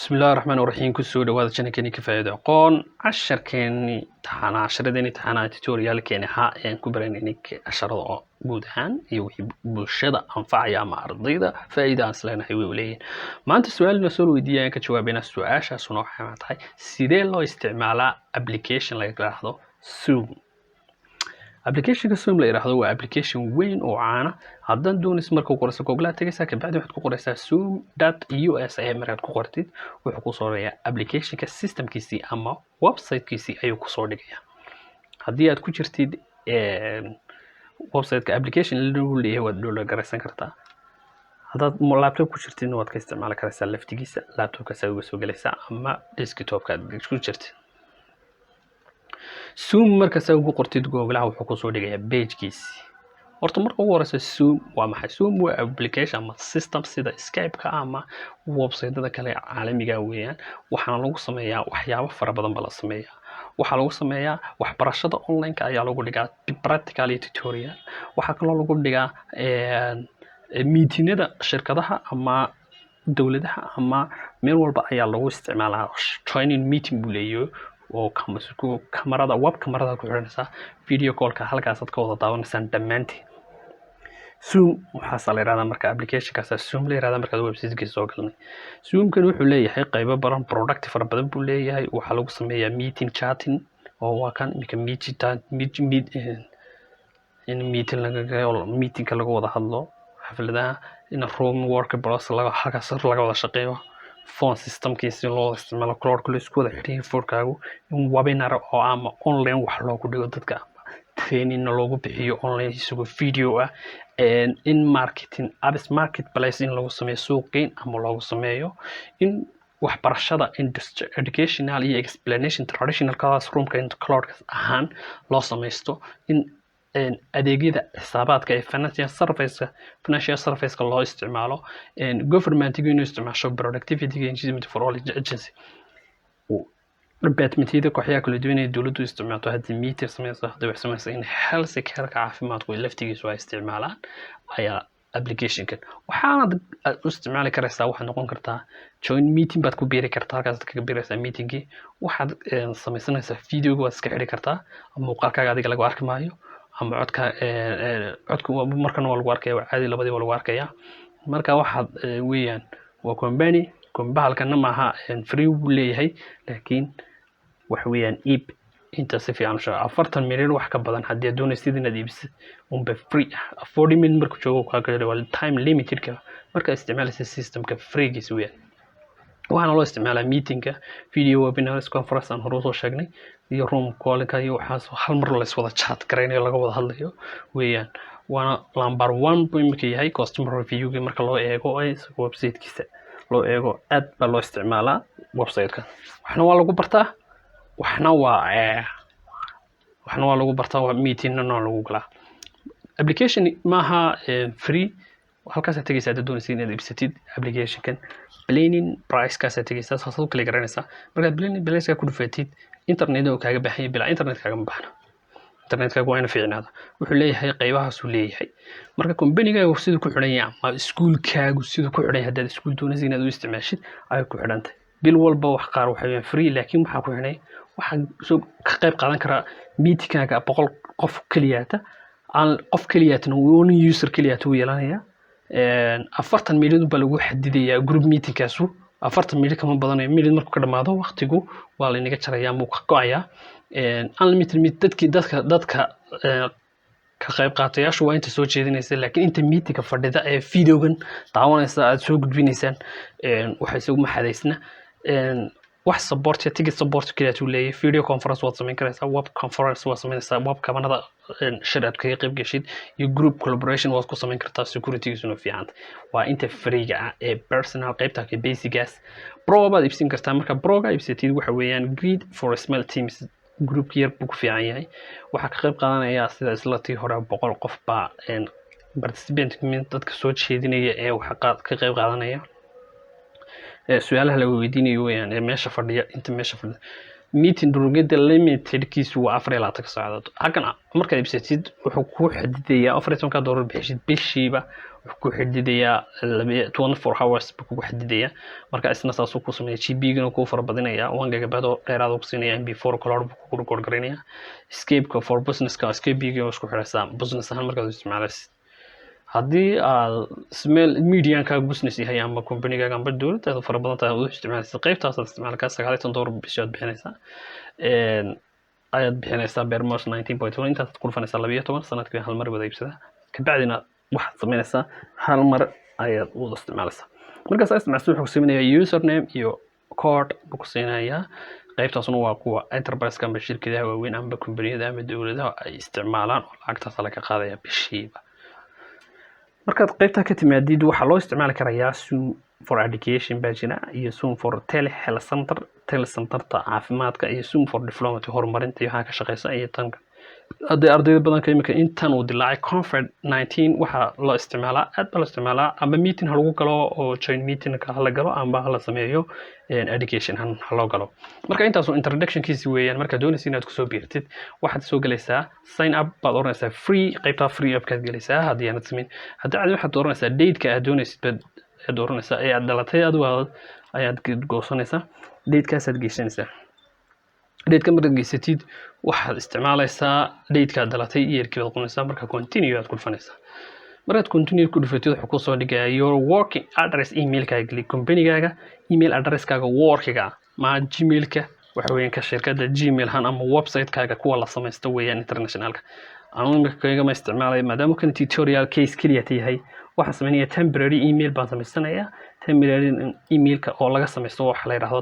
Bismillahi raxmaan raxiim. Kusoo dhawaada channelkeeni Ka Faa'iido Aqoon. Casharkeeni taxanaa, casharadeenii taxanaa, tutorialkeeni ahaa ayaan ku baranaynay casharada oo guud ahaan iyo wixii bulshada anfacaya ama ardayda faa'iida aan isleenahay way leeyihin. Maanta su-aal na soo weydiiyay ayaan ka jawaabaynaa. Su-aashaasuna waxay tahay: sidee loo isticmaalaa application laga yidhaahdo Zoom? Applicationka Zoom la yidhaahdo waa application weyn oo caana. Haddaad doonayso, marka u qorayso Google aad tegaysaa, kabacdi waxaad ku qoraysaa zoom.us. Markaad ku qortid, wuxuu kusoo dhigayaa applicationka systemkiisii ama websitekiisii ayuu kusoo dhigayaa. Haddii aad ku jirtid websiteka, application lagu leeyahay waad download garaysan kartaa. Haddaad laptop ku jirtidna, waad ka isticmaali karaysaa laftigiisa. Laptopkaas uga soo gelaysaa ama desktopka aad ku jirtid. Zoom markaas ugu qortid Googlaha, wuxuu kusoo dhigayaa pagekiisi. Horta marka ugu horeysa, Zoom waa maxay? Zoom waa application ama system sida Skype-ka ama website-ada kale caalamiga weeyaan. Waxaana lagu sameeyaa waxyaabo fara badan ba la sameeyaa. Waxaa lagu sameeyaa waxbarashada online-ka ayaa lagu dhigaa, practical iyo tutorial. Waxaa kaloo lagu dhigaa meetingada shirkadaha ama dowladaha ama meel walba ayaa lagu isticmaalaa. Joining meeting buu leeyahay oo kamarada, web kamarada ku xidhanaysaa, video callka halkaasaad ka wada daawanaysaan dhammaantiin. Zoom waxaasaa la yihahdaa. Marka applicationkaasa Zoom la yihahdaa. Markaad websitekiisa soo galnay, Zoomkan wuxuu leeyahay qaybo badan, product fara badan buu leeyahay. Waxaa lagu sameeyaa meeting, chatting, oo waa kan iminka meeting, in meeting lagaga meetingka laga wada hadlo, xafladaha, in room work plus laga halkaas laga wada shaqeeyo, phone systemkiisi loo isticmaalo, cloudka la isku wada xidhiyo phonekaagu, in webinar oo ama online wax loogu dhigo dadka ama trainingna loogu bixiyo online isagoo video ah, in marketing apps, marketplace in lagu sameeyo, suuq geyn ama loogu sameeyo, in waxbarashada educational iyo explanation traditional classroomka in cloudka ahaan loo samaysto, in adeegyada xisaabaadka ee financial serviceka loo isticmaalo, governmentiga inuu isticmaasho, productivity engagement for all agency departmentyada, kooxyaha kala duwan ee dowladdu isticmaalto, haddii meter sameyso, haddii wax sameyso, in health careka, caafimaadku laftigiisu ay isticmaalaan ayaa applicationkan. Waxaanad aad u isticmaali karaysaa, waxaad noqon kartaa join meeting baad ku biiri kartaa, halkaas kaga biiraysaa meetingkii. Waxaad samaysanaysaa videoga, waad iska xidhi kartaa muuqaalkaaga, adiga lagu arki maayo, ama codka. Codka markana waa lagu arkaya, waa caadi, labadii waa lagu arkaya. Marka waxaad weeyaan waa company. Bahalkana maaha free buu leeyahay, laakiin waxa weeyaan iib inta si fiican u shaqo 40 minute wax ka badan haddii aad doonaysid inaad iibisid unba free ah. 40 minute markuu joogo kaa kale waa time limitedka markaa isticmaalaysa systemka freegiis weeyaan. Waxaana loo isticmaalaa meetingka, video webinars, conference aan hore usoo sheegnay, iyo room callinka iyo waxaas hal mar la iswada chat garaynayo, laga wada hadlayo weeyaan. Waana number one buu imika yahay customer reviewga marka loo eego, isaga websitekiisa loo eego. Aad baa loo isticmaalaa websiteka. Waxna waa lagu bartaa, waxna waa lagu bartaa, waa meetingna waa lagu galaa. Application maaha free. Halkaasaad tegaysaa haddaad doonaysid inaad iibsatid applicationkan, planning pricekaasaad tegaysaa, saasaad u kala garanaysaa. Markaad planning priceka ku dhufatid, internet oo kaaga baahan yahay, bilaa internet kaagama baahna. Internetkaagu waa ina fiicnaada. Wuxuu leeyahay qaybahaasuu leeyahay. Marka companygaagu siduu ku xidhan yahay ama iskuulkaagu siduu ku xidhan yahay, haddaad iskuul doonaysid inaad u isticmaashid, ayay ku xidhantahay. Bil walba wax qaar waxay weeyaan free, laakiin waxaa ku xidhay, waxaa soo ka qayb qaadan karaa meetingkaaga 100 qof keliyaata aan qof keliyaatana, one user keliyaata uu yeelanaya. 40 minute baa lagu xadidayaa group meetingkaasu, 40 minute kama badanayo. Minute markuu ka dhamaado waqtigu, waa laynaga jaraya ama uu ka go-ayaa. Unlimited meet dadki dadka ka qayb qaatayaashu waa inta soo jeedinaysa, laakiin inta meetingka fadhida ee videogan daawanaysa aad soo gudbinaysaan waxa isagu ma xadaysna. Wax support iyo ticket support kaliya uu leeyahay. Video conference waad samayn karaysaa, web conference waad samaynaysaa, web kabanada shir aad kaga qayb geshid iyo group collaboration waad ku samayn kartaa. Securitygiisuna fiicanta. Waa inta freega ah ee personal qaybta ka basigaas. Pro baad iibsan kartaa. Marka proga iibsatid, waxa weeyaan great for small teams, groupka yar buu ku fiican yahay. Waxaa ka qayb qaadanaya, sida isla tii hore, 100 qof baa participant, dadka soo jeedinaya ee waxa ka qayb qaadanaya, su-aalaha la weydiinayo weeyaan ee meesha fadhiya, inta meesha fadhiya. Meeting roomyada limitedkiisu waa 24 saacadood. Halkan markaad iibsatid, wuxuu ku xadidayaa $14 bixishid bishiiba, wuxuu ku xadidayaa 24 hours buu kugu xadidayaa. Marka isna saasuu ku sameeya. GB-gana kuu fara badinaya, 1 gigabyte oo dheeraad ku siinaya, MP4 cloud buu kugu record garaynaya. Skype-ka for businesska, Skype-ga waa isku xidhaysaa business ahaan markaad u isticmaalaysid. Haddii aad small mediumkaaga business yahay ama companygaaga amba dowladdaada fara badan tahay u isticmaalaysid, qaybtaasaad isticmaali kaa $19 bishii aad bixinaysaa, ayaad bixinaysaa per month 19.1. Intaasaad ku dhufanaysaa 12 sanadkii hal mar wada iibsadaa. Kabacdina waxaad samaynaysaa, hal mar ayaad wada isticmaalaysaa. Markaas aad isticmaalsid, wuxuu ku siinayaa username iyo code buu ku siinayaa. Qaybtaasna waa kuwa enterprise amba shirkadaha waaweyn amba kombaniyada ama dowladaha ay isticmaalaan oo lacagtaas laga qaadaya bishiiba. Markaad qaybtaa ka timaadid, waxaa loo isticmaali karayaa Zoom for Education baa jira, iyo Zoom for Telehealth Center, telecenterta caafimaadka, iyo Zoom for Diplomacy, horumarinta iyo waxaa ka shaqeysa. Iyo tan hadday ardayda badanka imika intan uu dilaacay COVID-19 waxaa loo isticmaalaa, aad baa loo isticmaalaa, amba meeting ha lagu galo oo join meetingka hala galo, amba hala sameeyo education ha loo galo. Marka intaasu introductionkiisi weeyaan. Markaad doonaysa inaad kusoo biirtid, waxaad soo gelaysaa sign up baad oranaysaa, free qaybtaa free appkaad gelaysaa. Haddii aanad samayn haddii aad, waxaad dooranaysaa dateka aad doonaysid baad aad dooranaysaa ee aad dhalatay adigu ayaad goosanaysaa, datekaasaad geysanaysaa. Dateka markaad geysatid, waxaad isticmaalaysaa datekaad dhalatay, yearkii baad qoranaysaa. Marka continue aad ku dhufanaysaa. Markaad continue ku dhufatid, wuxuu kusoo dhigayaa your working address, emailkaaga geli, companygaaga email addresskaaga workiga, ma Gmailka waxa weeyaan ka shirkadda Gmail han ama website-kaaga kuwa la samaysto weeyaan internationalka. Anu imika kaygama isticmaalaya, maadaama kan tutorial case keliya ta yahay. Waxaan sameynaya temporary email baan samaysanayaa. Temporary emailka oo laga samaysto waxa la yidhahdo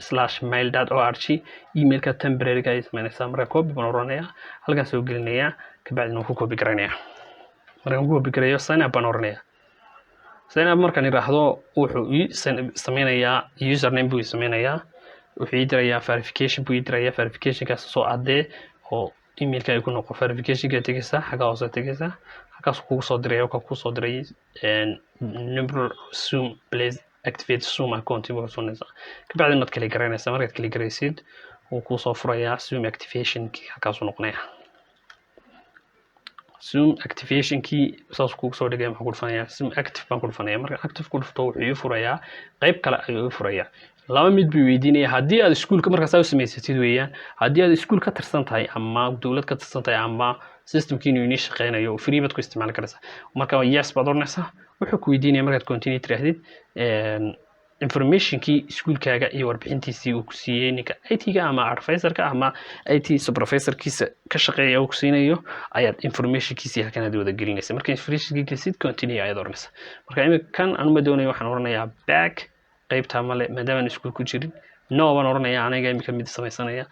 tam/mail.org. Emailka temporaryga ayay sameynaysaa. Marka copy baan oranayaa, halkaan soo gelinayaa, kabacdina waan ku copy garaynayaa. Markaan ku copy garayo, sign up baan oranayaa. Sign up markaan idhaahdo, wuxuu ii sameynayaa username buu ii sameynayaa, wuxuu ii dirayaa verification buu ii dirayaa. Verificationkaas soo addee oo emailka ay ku noqo. Verificationka tegeysaa, xagga hoose tegeysaa, halkaas kugu soo diray, ka kuu soo diray number Zoom, please activate Zoom account buu cusubnaysaa. Kabacdina waad kala garanaysaa. Markaad kala garaysid, wuu kuu soo furayaa Zoom activationkii, halkaasuu noqonaya Zoom activationkii, saas kugu soo dhigaya. Maxaan ku dhufanayaa? Zoom active baan ku dhufanaya. Marka active ku dhufto, wuxuu ii furayaa qayb kale ayuu ii furayaa. Laba mid buu weydiinaya. Haddii aad iskuulka markaas aad u samaysatid weeyaan, haddii aad iskuul ka tirsan tahay ama dowlad ka tirsan tahay ama systemkiinu inii shaqeynayo, free baad ku isticmaali karaysaa. Marka yes baad oranaysaa. Wuxuu ku weydiinaya markaad continue tiraahdid, informationkii iskuulkaaga iyo warbixintiisii uu ku siiyey ninka IT-ga ama advisorka ama IT supervisorkiisa ka shaqeeya uu ku siinayo ayaad informationkiisii halkan aad wada gelinaysa. Marka informationkii gelisid, continue ayaad oranaysa. Marka imika kan anuma doonayo, waxaan oranayaa back. Qaybtaa male, maadaama aan iskuul ku jirin, no baan oranaya. Aniga imika mid samaysanaya.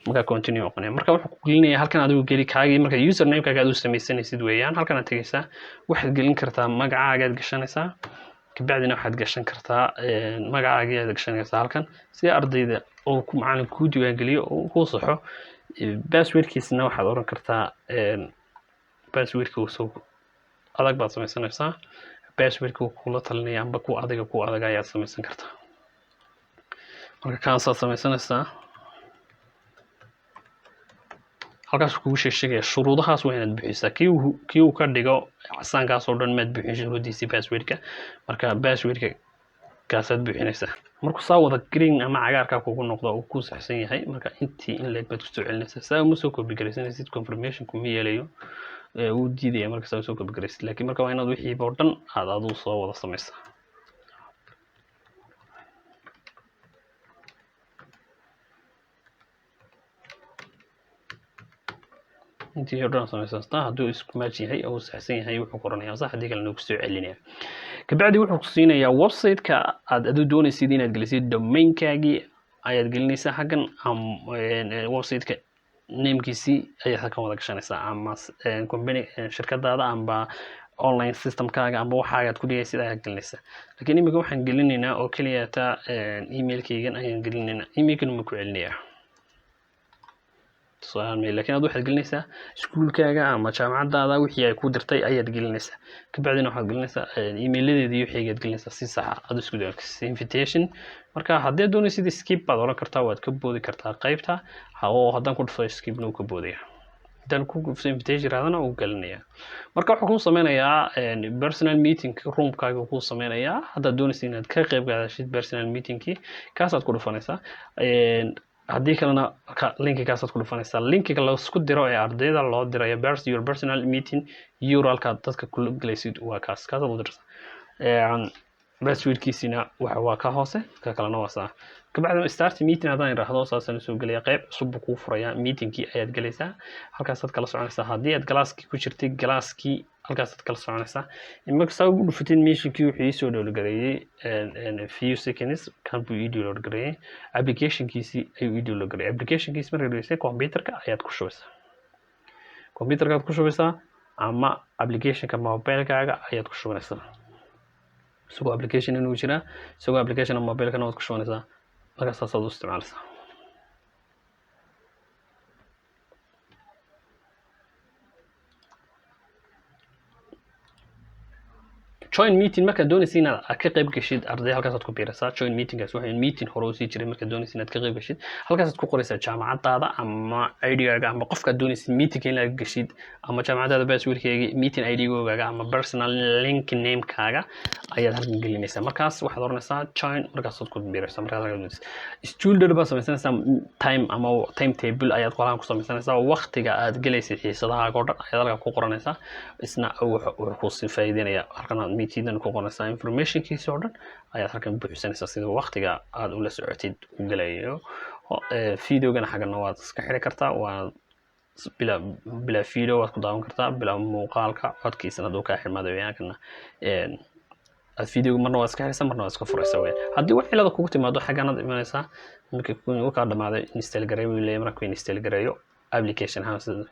Marka continue noqonaya. Marka wuxuu ku gelinaya halkan, adigu geli kaagii. Marka usernamekaaga aad u samaysanaysid weeyaan. Halkan aad tegaysaa, waxaad gelin kartaa magacaagaad gashanaysaa. Kabacdina waxaad gashan kartaa magacaagii aad gashan kartaa halkan, si ardayda oo ku macalin kuu diiwaangeliyo oo kuu saxo. Passwordkiisna waxaad oran kartaa passwordka uu soo adag baad samaysanaysaa. Passwordka uu kula talinaya amba ku adiga ku adag ayaad samaysan kartaa. Marka kaasaad samaysanaysaa. Halkaas kugu sheeg sheegaya shuruudahaas waa inaad buxisaa. Kii uu ka dhigo casaankaas oo dhan, maad buuxin shuruudiisii passwordka. Marka passwordka kaasaad buuxinaysaa. Markuu saa wada green ama cagaarka kugu noqdo, uu ku saxsan yahay, marka intii in leeg baad kusoo celinaysaa. Saa uma soo copy garaysanaysid, confirmation kuma yeelayo, wuu diidaya marka saa soo copy garaysid. Laakiin marka waa inaad wixiiba oo dhan aad adigu soo wada samaysaa. Intii oo dhan samaysastaa, hadduu isku match yahay oo uu saxsan yahay, wuxuu qoranayaa sax, haddii kalena uu kusoo celinaya. Kabacdi wuxuu ku siinayaa website-ka aad adu doonaysid inaad gelisid. Domainkaagii ayaad gelinaysaa xaggan, website-ka namekiisii ayaad halkan wada gashanaysaa, ama company shirkadaada amba online systemkaaga amba waxaagaad ku dhigaysid ayaad gelinaysaa. Laakiin imika waxaan gelinaynaa oo keliya taa emailkaygan ayaan gelinaynaa. Emailkan ma ku celinayaa. Tusaale mail, laakiin aad waxaad gelinaysaa iskuulkaaga ama jaamacadaada wixii ay ku dirtay ayaad gelinaysaa. Kabacdina waxaad gelinaysaa emailadeeda iyo wixii ayaad gelinaysaa si sax ah aad isku dayaysaa invitation. Marka haddii aad doonaysid skip baad oran kartaa, waad ka boodi kartaa qaybta, oo haddaan ku dhufto skipna wuu ka boodaya, haddaan ku dhufto invitation raadana wuu gelinayaa. Marka wuxuu kuu sameynayaa personal meeting roomkaaga kuu sameynayaa. Haddaad doonaysid inaad ka qayb qaadashid personal meetingkii, kaasaad ku dhufanaysaa. Haddii kalena linkigaasaad ku dhufanaysaa, linkiga laisku diro ee ardayda loo dirayo your personal meeting uralka dadka kula gelaysid waa kaas, kaasaad u diraysaa. Passwordkiisina waxa waa ka hoose, ka kalena waa saa. Kabacdi start meeting haddaan idhaahdo, saasaan usoo gelaya, qayb cusub buu kuu furayaa, meetingkii ayaad gelaysaa, halkaasaad kala soconaysaa. Haddii aad galaaskii ku jirtay, galaaskii halkaasaad kala soconaysaa. Marka saa ugu dhufatid meetingkii, wuxuu iisoo download gareeyey few seconds kan buu ii download gareeyey, applicationkiisii ayuu ii download gareeyey. Applicationkiisi markaad dhegeysay, computerka ayaad ku shubaysaa, computerkaad ku shubaysaa ama applicationka mobilekaaga ayaad ku shubanaysaa. Isagoo application inuu jiraa, isagoo application mobilekana waad ku shubanaysaa. Marka saasaad u isticmaalaysaa. Join meeting markaad doonaysa inaad ka qayb gashid arday, halkaasaad ku biiraysaa. Join meetingkaas waxa meeting hore usii jiray. Markaad doonaysa inaad ka qayb gashid, halkaasaad ku qoraysaa jaamacadaada ama ID-gaaga ama qofkaad doonaysid meetingka inaad gashid, ama jaamacadaada passwordkaaga, meeting ID-gaaga ama personal link namekaaga ayaad halkan gelinaysaa. Markaas waxaad oranaysaa join, markaasaad ku biiraysaa. Markaad halkan doonaysid schedule baad samaysanaysaa, time ama time table ayaad qorahan ku samaysanaysaa. Waqtiga aad gelaysid xiisadahaaga oo dhan ayaad halkan ku qoranaysaa. Isna wuxuu ku faa'iideynaya halkan aad meetingdan ku qoranaysaa, informationkiisa oo dhan ayaad halkan buuxsanaysaa sida waqtiga aad ula socotid u gelayo. Videogana xaggana waad iska xiri kartaa, waa bila video waad ku daawan kartaa, bila muuqaalka codkiisana hadduu kaa xirmaado weeyaan. Aad videoga marna waad iska xiraysaa, marna waad iska furaysaa weyaan. Haddii wax cilada kugu timaado, xagganaad imanaysaa. Markii kaa dhamaaday, install gareeyo wuu leeyahay. Marka install gareeyo application ahaan,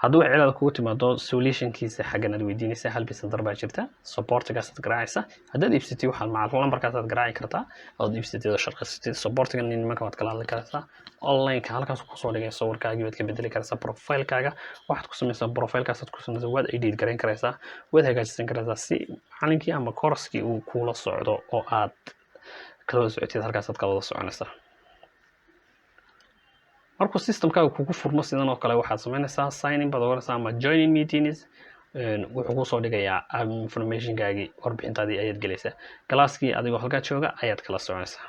haddii wax cilada kugu timaado, solutionkiisa xaggan aad weydiinaysaa. Help center baa jirta, supportigaasaad garaacaysaa. Haddaad iibsatay, waxaad macal lambarkaasaad garaaci kartaa ood iibsatay oo shaqaysatay. Supportiga nimanka waad kala hadli karaysaa onlineka. Halkaas kusoo dhigay sawirkaagii waad ka bedeli karaysaa, profilekaaga waxaad ku samaysaa, profilekaasaad ku samaysaa, waad edit garayn karaysaa, waad hagaajisan karaysaa si macalinkii ama coursekii uu kula socdo oo aad kala wada socotid. Halkaasaad kala wada soconaysaa. Markuu systemkaaga kugu furmo sidan oo kale, waxaad samaynaysaa sign in baad oganaysaa ama joining meetings. Wuxuu kusoo dhigayaa informationkaagii, warbixintaadii ayaad gelaysaa, galaaskii adigoo halkaa jooga ayaad kala soconaysaa.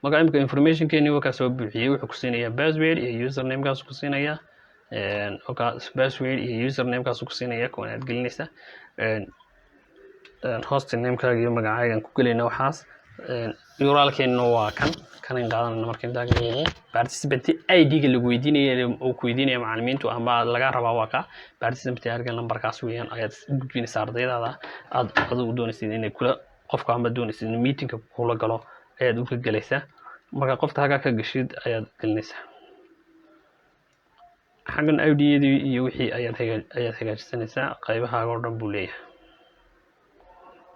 Marka imika informationkeeni wakaa soo buuxiyey. Wuxuu ku siinayaa password iyo usernamekaas ku siinayaa, wakaa password iyo usernamekaas ku siinaya, kuwan aad gelinaysaa, host namekaaga iyo magacaagan ku gelayna. Waxaas uralkeena waa kan kanan qaadanayna. Marka intaa participant ID-ga lagu weydiinaya, uu ku weydiinaya macallimiintu ama laga rabaa, waa ka participant ID numberkaas weeyaan, ayaad u gudbinaysaa ardaydaada aad adigu doonaysid inay kula qofka ama doonaysid in meetingka kula galo ayaad uga gelaysaa. Marka qofka halkaa ka gashid ayaad gelinaysaa xaggan ID-yadii iyo wixii ayaad hagaajisanaysaa. Qaybahaaga oo dhan buu leeyahay.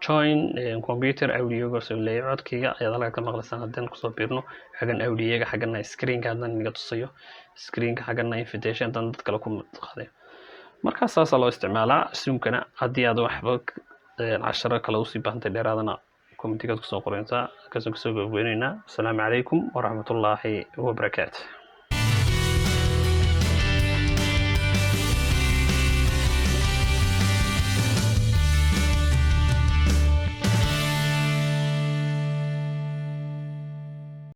Join computer audioga soo leeyahay, codkayga ayaad halkaa ka maqlaysaan. Haddaan kusoo biirno xaggan audioga, xaggana screenka haddaan inaga tusayo screenka, xaggana invitation haddaan dad kale ku qaadayo. Marka saasaa loo isticmaalaa Zoomkana. Haddii aad waxba casharo kale usii baahantay dheeraadana, commentigaad kusoo qoraysaa. Halkaasaan kusoo gabagabeyneynaa. Asalaamu calaykum waraxmatullaahi wabarakaatu.